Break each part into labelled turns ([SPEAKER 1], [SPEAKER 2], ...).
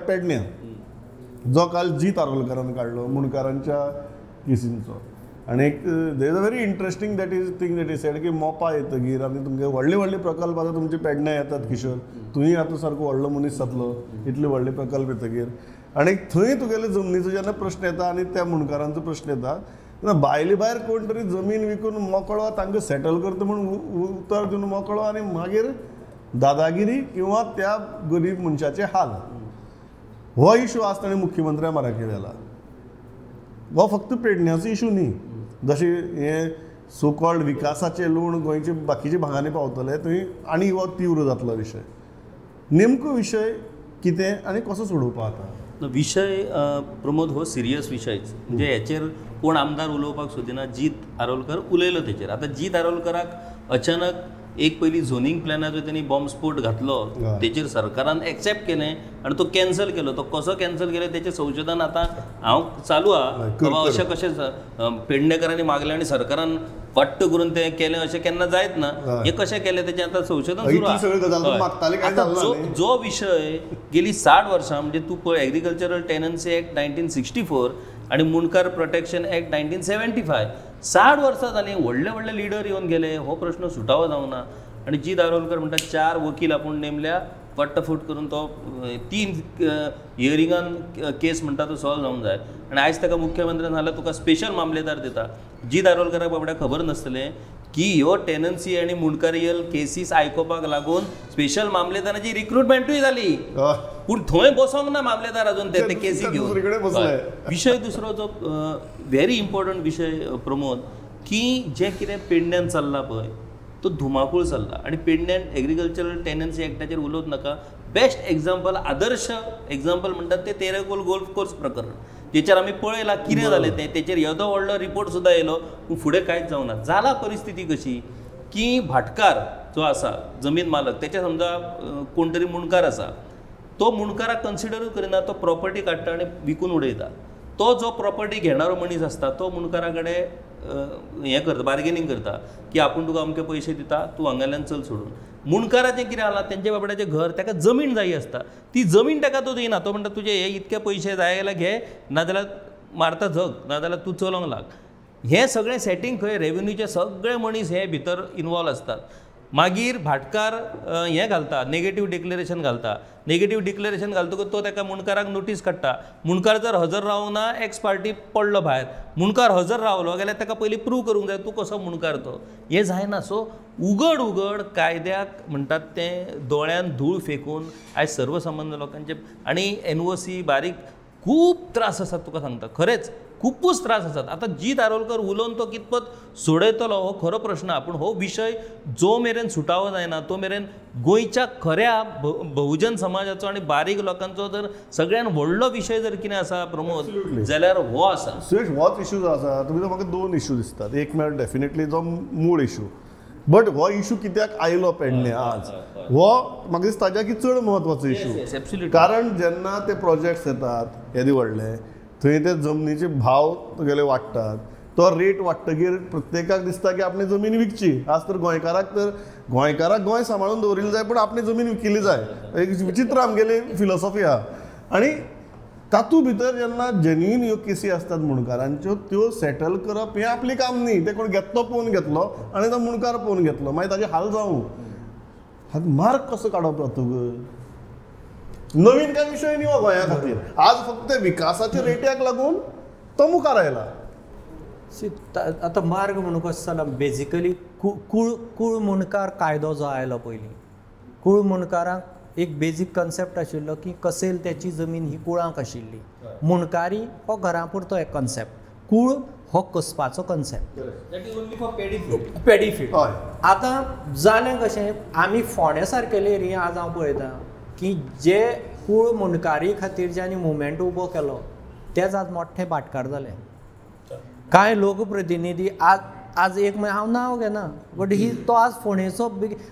[SPEAKER 1] पेडण्या जो काल जीत आरोलकरान काडलो मुणकारांच्या केसींचो. आनी एक there is a very interesting that is thing that is said की मोपा येतगीर आनी तुमगे व्हडले व्हडले प्रकल्प आतां तुमचे पेडण्या येतात किशोर, तुंय आतां सारको व्हडलो मनीस जातलो, इतले व्हडले प्रकल्प येतगीर आनी थंय तुगेले जमनीचो जेन्ना प्रश्न येता आनी त्या मुणकारांचो प्रश्न येता तेन्ना भायले भायर कोण तरी जमीन विकून मोकळो तांकां सेटल करता म्हूण उतर दिवन मोकळो आनी मागीर दादागिरी किंवा त्या गरीब मनशाचे हाल. हो इशू आज ताणें मुख्यमंत्र्या माराकी व्हेला. हो फक्त पेडण्याचो इशू न्ही, जशें हे सो कॉल्ड विकासाचे लोण गोंयचे बाकीच्या भागांनी पावतले थंय आनी हो तीव्र जातलो विशय. नेमको विशय कितें आनी कसो सोडोवपा आतां
[SPEAKER 2] विशय प्रमोद हो सिरियस विशयच. म्हणजे हेचेर कोण आमदार उलोवपाक सोदिना. जीत आरोलकर उलयलो तेचेर. आतां जीत आरोलकराक अचानक एक पयलीं झोनींग प्लॅनाचो तेणी बॉम्बस्फोट घातलो, तेचेर सरकारान एक्सेप्ट केलें आनी तो कॅन्सल केलो. तो कसो कॅन्सल केलो तेचें संशोधन आतां हांव चालू आहा. बाबा अशें कशें पेडणेकरांनी मागलें आनी सरकारान वट्ट करून तें केलें अशें केन्ना जायत ना. हें कशें केलें तेचें आतां संशोधन सुरू आहा. आतां जो विशय गेली 60 वर्सां म्हणजे तूं पळय एग्रीकल्चरल टेनन्सी एक्ट 1964 आनी मुंडकार प्रोटेक्शन एक्ट 1975, 60 वर्सां जालीं, व्हडले व्हडले लिडर येवन गेले, हो प्रश्न सुटावो जावना. आनी जीत आरोलकर म्हणटा 4 वकील आपूण नेमल्या, फट्टफूट करून तो 3 हियरिंगान केस म्हणटा तो सॉल्व जावंक जाय. आनी आयज ताका मुख्यमंत्र्यान सांगलें तुका स्पेशल मामलेदार दिता. जीत आरोलकराक बाबड्याक खबर नासतलें की ह्यो टेनन्सी आनी मुंडकारियल केसीस आयकोपाक लागून स्पेशल मामलेदाराची रिक्रुटमेंटूय जाली, पूण थंय बसोंक ना मामलेदार अजून ते केसी घेवन. विशय दुसरो जो व्हेरी इम्पॉर्टंट विशय प्रमोद, की जें कितें पेडण्यान चल्लां पळय तो धुमाकूळ चल्ला. आनी पेडण्यान एग्रीकल्चरल टेनन्सी एक्टाचेर उलोवंक नाका. बेस्ट एग्जाम्पल, आदर्श एग्जाम्पल म्हणटात ते तेरेखोल गोल्फ कोर्स प्रकरण, तेचेर आमी पळयलां कितें जालें तें. तेचेर येदो व्हडलो रिपोर्ट सुद्दां येयलो पूण फुडें कांयच जावना. जाला परिस्थिती कशी की भाटकार जो आसा जमीन मालक, तेचे समजा कोण तरी मुंडकार आसा, तो मुंडकाराक कन्सिडरूय करिना, तो प्रॉपर्टी काडटा आनी विकून उडयता. तो जो प्रॉपर्टी घेणारो मनीस आसता तो मुंडकारा कडेन हें करता, बार्गेनींग करता की आपूण तुका अमके पयशे दिता, तूं हांगाल्यान चल सोडून. मुंडकाराचें कितें जालां, तेंच्या बाबड्याचें घर, ताका जमीन जाय आसता, ती जमीन ताका तो दिना. तो म्हणटा तुजे हे इतके पयशे जाय जाल्यार घे, नाजाल्यार मारता जग, नाजाल्यार तूं चलोवंक लाग. हें सगळें सेटींग खंय रेवेन्यूचे सगळे मनीस हे भितर इनवॉल्व आसतात. मागीर भाटकार हें घालता, नेगेटीव डिक्लेरेशन घालता. नेगेटीव डिक्लेरेशन घालतकूच तो ताका मुंडकाराक नोटीस काडटा. मुंडकार जर हजर रावना एक्स पार्टी पडलो भायर. मुंडकार हजर रावलो जाल्यार ताका पयलीं प्रूव करूंक जाय तूं कसो मुंडकार तो. हें जायना. सो उगड उगड कायद्याक म्हणटात तें दोळ्यान धूळ फेकून आयज सर्वसामान्य लोकांचे आनी एनओसी बारीक खूब त्रास आसात. तुका सांगता खरेंच खुबूच त्रास आसात. आतां जीत आरोलकर उलोवन तो कितपत सोडयतलो हो खरो प्रश्न. पूण हो विशय जो मेरेन सुटावो जायना तो मेरेन गोंयच्या खऱ्या बहुजन समाजाचो आनी बारीक लोकांचो जर सगळ्यान व्हडलो विशय जर कितें आसा प्रमोद जाल्यार हो आसा.
[SPEAKER 1] सुरेश, होच इशू जो आसा तुमी म्हाका 2 इशू दिसतात. एक म्हळ्यार डेफिनेटली जो मूळ इशू, बट हो इशू कित्याक आयलो पेडणे आज हो म्हाका दिसता ताज्या की चड म्हत्वाचो इशू. कारण जेन्ना ते प्रोजेक्ट्स येतात येदे व्हडले, थंय ते जमनीचे भाव तुगेले वाडटात, तो रेट वाडटगीर प्रत्येकाक दिसता की आपली जमीन विकची. आज तर गोंयकाराक, तर गोंयकाराक गोंय सांबाळून दवरिल्लें जाय पूण आपली जमीन विकिल्ली जाय. एक विचित्र आमगेली फिलॉसॉफी आहा. आनी तातूंत भितर जेन्ना जेन्युइन ह्यो केसी आसतात मुंडकारांच्यो त्यो सेटल करप हें आपलें काम न्ही. तें कोण घेतलो पळोवन घेतलो आनी तो मुंडकार पळोवन घेतलो, मागीर ताजे हाल जावं. हात मार्ग कसो काडप जातकच नवीन काय विशय न्ही हो गोंया खातीर. आज फक्त विकासाच्या रेट्याक लागून तो मुखार आयला.
[SPEAKER 3] आतां मार्ग म्हणून कसो जाला, बेजिकली कूळ मुंडकार कायदो जो आयलो पयलीं, कूळ मुंडकारांक एक बेजीक कन्सेप्ट आशिल्लो की कसेल त्याची जमीन ही कुळांक आशिल्ली. मुंडकारी हो घरां पुरतो एक कन्सेप्ट, कूळ हो कसपाचो कन्सेप्ट, पेडीफील्ड. आतां जालें कशें, आमी फोंड्या सारकेले एरिया आज हांव पळयतां की जे कूळ मुंडकारी खातीर ज्यांनी मुवमेंट उबो केलो तेच आज मोठे भाटकार जाले. कांय लोकप्रतिनिधी आज आज एक हांव नांव घेना बट he तो आज फोंडेचो,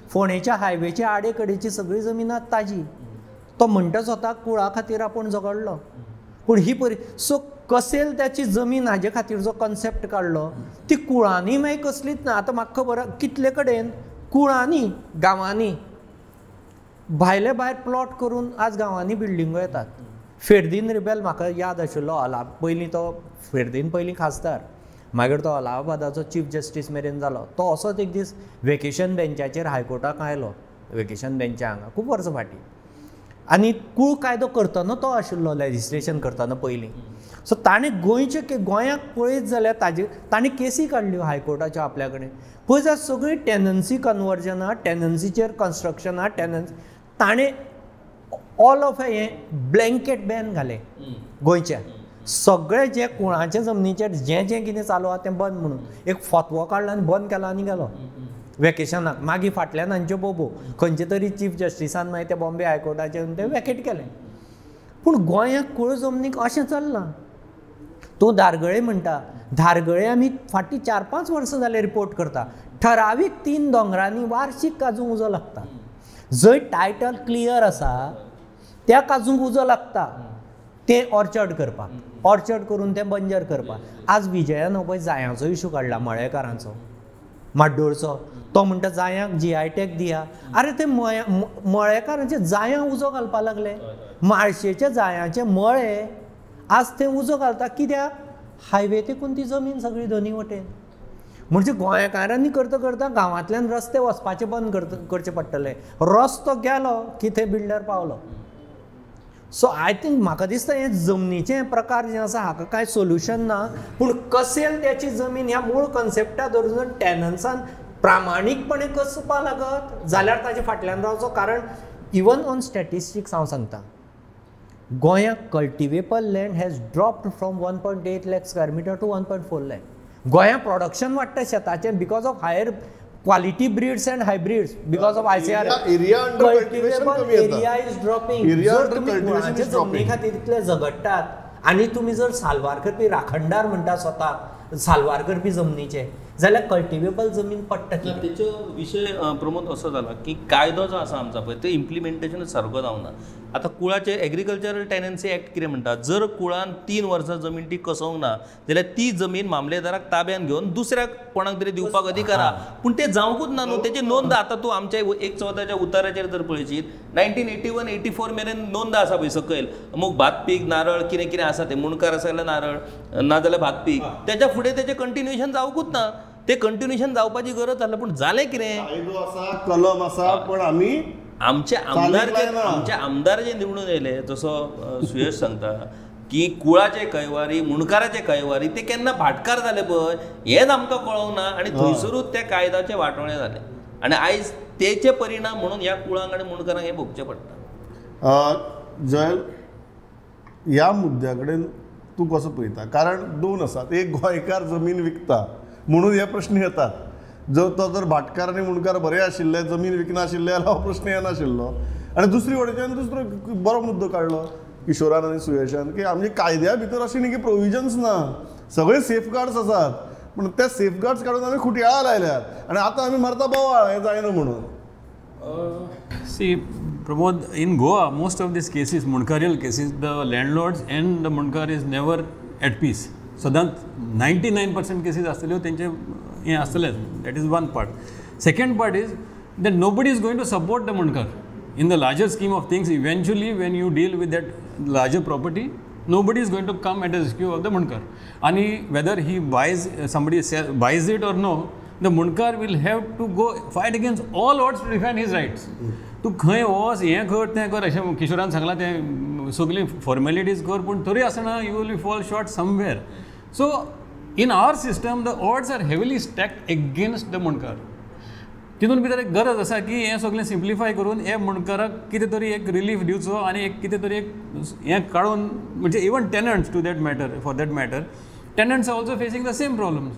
[SPEAKER 3] फोंडेच्या हायवेच्या आडे कडेची सगळी जमीन आज ताजी. तो म्हणटा स्वता कुळा खातीर आपूण झगडलो, पूण ही परी सो कसेल त्याची जमीन हाजे खातीर जो कन्सेप्ट काडलो ती कुळांनी मागीर कसलीच ना. आतां म्हाका खबर कितले कडेन कुळांनी गांवांनी भायले भायर प्लॉट करून आज गांवांनी बिल्डिंगो येतात. फेर्दीन रिबेल म्हाका याद आशिल्लो, पयलीं तो फेर्दीन पयलीं खासदार, मागीर तो अलाहाबादाचो चीफ जस्टीस मेरेन जालो. तो असोच एक दीस वेकेशन बेंचाचेर हायकोर्टाक आयलो, वेकेशन बेंचा हांगा खूब वर्सां फाटीं, आनी कूळ कायदो करतना तो आशिल्लो, लेजिस्लेशन करतना पयलीं. सो ताणें गोंयचे गोंयाक पळयत जाल्यार ताजे ताणें केसी काडल्यो हायकोर्टाच्यो आपल्या कडेन. पळय जाल्यार सगळीं टेनन्सी कन्वर्जनां, टेनन्सीचेर कन्स्ट्रक्शनां, टेनन्सी ताणें ऑल ऑफ हें ब्लँकेट बॅन घालें गोंयच्या सगळे जे कुळांच्या जमनीचेर जें जें कितें चालू आहा तें बंद म्हणून एक फतवो काडलो आनी बंद केलो आनी गेलो वेकेशनाक. मागीर फाटल्यान हांच्यो बोबो खंयचे तरी चीफ जस्टिसान मागीर ते बॉम्बे हायकोर्टाचेर ते वेकेट केलें. पूण गोंयाक कुळ जमनीक अशें चल्लां. तूं धारगळे म्हणटा, धारगळे आमी फाटीं 4-5 वर्सां जालें रिपोर्ट करता, ठरावीक 3 दोंगरांनी वार्षीक काजूंक उजो लागता. जंय टायटल क्लियर आसा त्या काजूंक उजो लागता, तें ऑर्चर्ड करपाक, ऑर्चर्ड करून तें बंजर करपाक. आज विजयान हो पळय जायांचो इशू काडला, मळेकारांचो, माड्डोळचो, तो म्हणटा जायांक GI tag दिया. अरे ते मळेकारांचे जायां उजो घालपाक लागले, माळशेच्या जायांचे मळे आज ते उजो घालता. कित्याक? हायवे तेकून ती जमीन सगळी दोनी वटेन. म्हणजे गोंयकारांनी करता करता गांवांतल्यान रस्ते वचपाचे बंद करचे पडटले. रस्तो गेलो की थंय बिल्डर पावलो. सो I think म्हाका दिसता हे जमनीचे प्रकार जे आसा हाका कांय सोल्युशन ना, पूण कसेल त्याची जमीन ह्या मूळ कॉन्सेप्टा धरून टेनन्सान प्रामाणीकपणे कसपा लागत जाल्यार ताजे फाटल्यान रावचो. कारण इवन ऑन स्टॅटिस्टिक्स हांव सांगता, गोंयांत cultivable land has dropped from 1.8 lakh square metre to 1.4 lakh. गोंयांत प्रोडक्शन वाडटा शेताचें because of higher quality breeds and hybrids, because of ICR cultivable area is dropping. जर तुमी कुळांचे जमनी खातीर इतले झगडटात आनी तुमी जर साल्वार करपी राखणदार म्हणटा स्वताक, साल्वार करपी जमनीचे, जाल्यार कल्टिवेबल जमीन पडटा.
[SPEAKER 2] तेचो विशय प्रमोद असो जाला की कायदो जो आसा आमचो पळय तो इम्प्लिमेंटेशनूच सारको जावना. आतां कुळाचे एग्रीकल्चरल टेनन्सी एक्ट कितें म्हणटा, जर कुळान 3 वर्सां जमीन ती कसोवंक ना जाल्यार ती जमीन मामलेदाराक ताब्यान घेवन दुसऱ्या कोणाक तरी दिवपाक अधिकार आहा. पूण तें जावंकूच ना न्हू, तेची नोंद आतां तूं आमच्या 1/14 उताराचेर जर पळयशीत 1981-84 मेरेन नोंद आसा पळय सकयल, अमूक भात पीक, नारळ, कितें कितें आसा तें, मुणकार आसा जाल्यार नारळ, नाजाल्यार भात पीक, तेच्या फुडें तेचें कंटिन्युएशन जावंकूच ना. ते कंटिन्युएशन जावपाची गरज आसली, पूण जालें कितें,
[SPEAKER 1] कायदो आसा, कलम आसा, पण आमी
[SPEAKER 2] आमचे आमदार आमचे आमदार जे निवडून येयले, जसो सुयश सांगता की कुळाचे कैवारी, मुणकाराचे कैवारी, ते केन्ना भाटकार जाले पळय हेच आमकां कळोंक ना आनी थंयसरूच त्या कायद्याचे वांटोळे जाले आनी आयज तेचे परिणाम म्हणून ह्या कुळांक आनी मुणकारांक हें भोगचें पडटा.
[SPEAKER 1] जयल, ह्या मुद्द्या कडेन तूं कसो पळयता? कारण दोन आसात, एक गोंयकार जमीन विकता म्हणून हे प्रश्न येतात, जर तो जर भाटकार आनी मुणकार बरे आशिल्ले, जमीन विकनाशिल्ले जाल्यार हो प्रश्न येनाशिल्लो. आनी दुसरी वटेच्यान दुसरो बरो मुद्दो काडलो किशोरान आनी सुयेशान की आमच्या कायद्या भितर अशें न्ही की प्रोविजन्स ना, सगळे सेफगार्ड्स आसात, पूण ते सेफगार्ड्स काडून आमी खुटयाळा लायल्यात आनी आतां आमी मारता बोवाळ, हें जायना म्हणून.
[SPEAKER 4] See, Pramod, in Goa, most of these cases, Mundkarial cases, the landlords and the Mundkar is never at peace. सदांच 99% केसीस आसतल्यो तेंचे हें आसतलेंच. That is one part. Second part is that nobody is going to support the Mundkar. In the larger scheme of things, eventually when you deal with that larger property, nobody is going to come at the rescue of the Mundkar. आनी whether he buys, somebody buys it or no, the Mundkar will have to go fight against all odds to defend his rights. तूं खंय वच, हें कर, तें कर, अशें किशोरान सांगलां, तें सगळीं फॉर्मेलिटीज कर, पूण तरी आसतना you will fall short somewhere. So in our system the odds are heavily stacked against the Mundkar. तितून भितर एक गरज आसा की हें सगळें सिम्प्लिफाय करून हे मुणकाराक कितें तरी एक रिलीफ दिवचो आनी एक कितें तरी एक हें काडून, म्हणजे even tenants to that matter, for that matter tenants are also facing the same problems.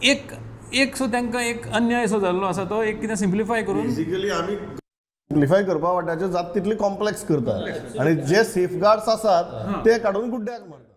[SPEAKER 4] एक एक सो तांकां एक अन्याय सो जाल्लो आसा तो एक कितें सिम्प्लिफाय करून
[SPEAKER 1] बेसिकली आमी सिम्प्लिफाय करपा वाट्याच्यो जात तितली कॉम्प्लेक्स करता आनी जे सेफगार्ड्स आसात ते काडून गुड्ड्याक मारता.